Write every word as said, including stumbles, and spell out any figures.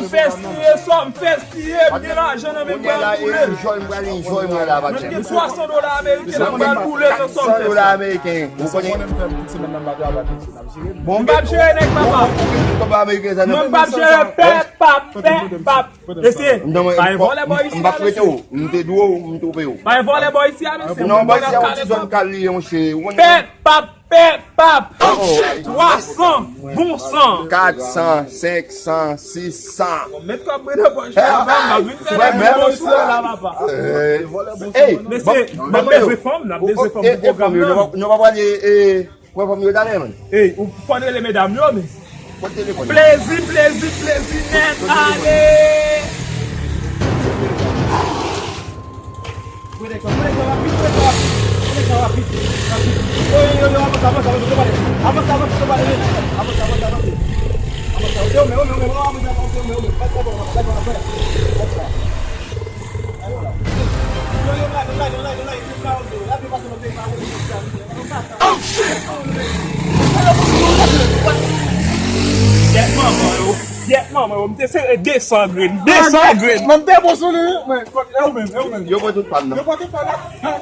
M fè siye sòm, m fè siye, m gen lajan nan men m, pral boule. Enjoy, m pral enjoy mwen la, patnè. Mwen gen twa san dola ameriken, m pral boule nan sòm. San dola ameriken. Ou konnen? Bon, m p ap jere nèg, papa. Mwen m p ap jere pèp, pap, pèp, pap. Mesye, pa vòlè bò isi a, mesye. M p ap rete w. M te dwe w, m twouve w. Pa vòlè bò isi a, mesye. Non, bò isi a, yon ti zòn kal li ye, monchè. Pèp, pap, pèp, pap. Twa san, bon san. Kat san, senk san, sis san. Met kòb mwen nan pòch la, papa, m ap vin fè nèg bò sou la, papa. Mesye, n ap bezwen fanm, n ap bezwen fanm pou pwogram nan. Nou pa pale, e, Pran fanm yo talè, man. Ey, ou fò n rele medam yo, men. Pot telefòn. Plezi, plezi, plezi nèt, ale. Pran nèg sa, pran nèg sa rapid, pran nèg sa rapid, pran nèg sa rapid, rapid. Yo, yo, yo, yo, avanse, avanse, avanse, avanse, avanse, avanse, avanse, avanse. Avanse, avanse, avanse. Yo, men, yo, men, yo, men, avanse, avanse, yo, men, yo, men. Pase, pase, pase, pase, pase. Yo, yo, men, men, men, men, men, men, men, men. Gyèt manman yo. Gyèt manman yo. M te sere de san grenn. De san grenn. Mwen te bon sou li, wi. Mwen, e ou menm, e ou menm. Yo pran tout pa m nan. Yo pran tout pa m nan.